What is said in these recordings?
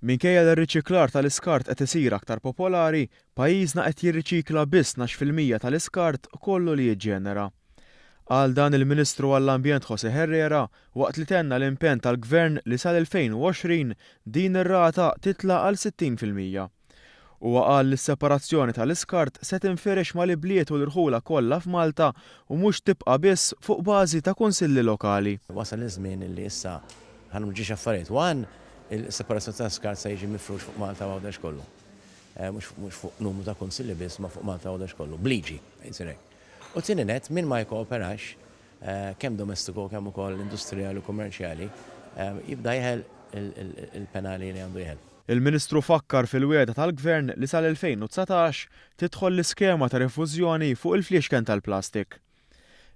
Minkejja li r-riċiklar tal-iskart qed isir aktar popolari, pajjiżna qed jirriċikla biss 12% tal-iskart kollu li jiġġenera. Qal dan il-Ministru għall-Ambjent José Herrera waqt li tenna l-impenn tal-Gvern li sal-2020 din ir-rata titla' għal 60%. Huwa qal li s-separazzjoni tal-iskart se tinfirex mal-ibliet u l-irħula kollha f'Malta u mhux tibqa' biss fuq bażi ta' kunsilli lokali. Wasal iż-żmien li issa ħa nagħmlu ġiex affarijiet. One, il-separazzjoni tal-iskart se jiġi mifrux fuq Malta u Għawdex kollu. Mhux fuq numru ta' kunsilli biss, ma fuq Malta u Għawdex kollu. B'liġi, jsir hekk. U tieni nett, min ma jikkooperax, kemm domestiku kemm ukoll industrijali u kummerċjali, jibda jeħel il-penali li għandu jeħel. Il-Ministru fakkar fil-wegħda tal-Gvern li sal-2019 tidħol l-iskema ta' rifużjoni fuq il-fliexken tal-plastik.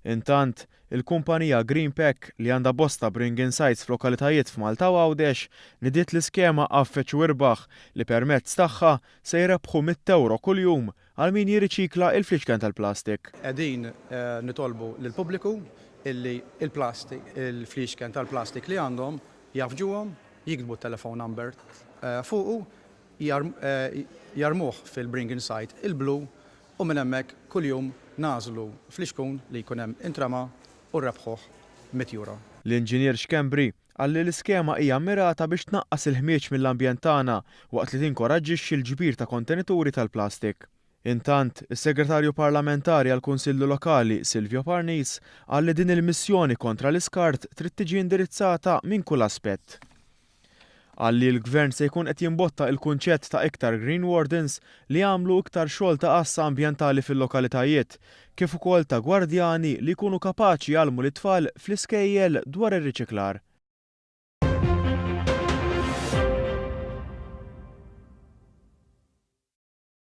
Intant, il-kumpanija Greenpack, li għandha bosta bring-in sites f'lokalitajiet f'Malta u Għawdex, nidiet l-iskema Għaffeġ u Irbaħ li permezz tagħha se jrebbħu €100 kuljum għal min jirriċikla il-fliexken tal-plastik. Qegħdin nitolbu lill-pubbliku illi il-plastik, il-fliexken tal-plastik li għandhom jgħaffġuhom, jiktbu t-telephone number fuqu, jarmuh fil-bring-in site il-blu u minn hemmhekk kuljum nagħżlu flixkun li jkun hemm intrema u nrebħuh €100. L-Inġinier Schembri qal li l-iskema hija mirata biex tnaqqas il-ħmieġ mill-ambjent tagħna waqt li tinkoraġġixxi l-ġbir ta' kontenituri tal-plastik. Intant, is-Segretarju Parlamentari għall-Kunsilli Lokali Silvio Parnis qal li din il-missjoni kontra l-iskart trid tiġi indirizzata minn kull aspett. Qal li l-Gvern se jkun qed jimbotta il-kunċett ta' iktar green wardens li jagħmlu iktar xogħol ta' għassa ambjentali fil-lokalitajiet, kif ukoll ta' gwardjani li jkunu kapaċi jgħallmu lit-tfal fl-iskejjel dwar ir-riċiklar.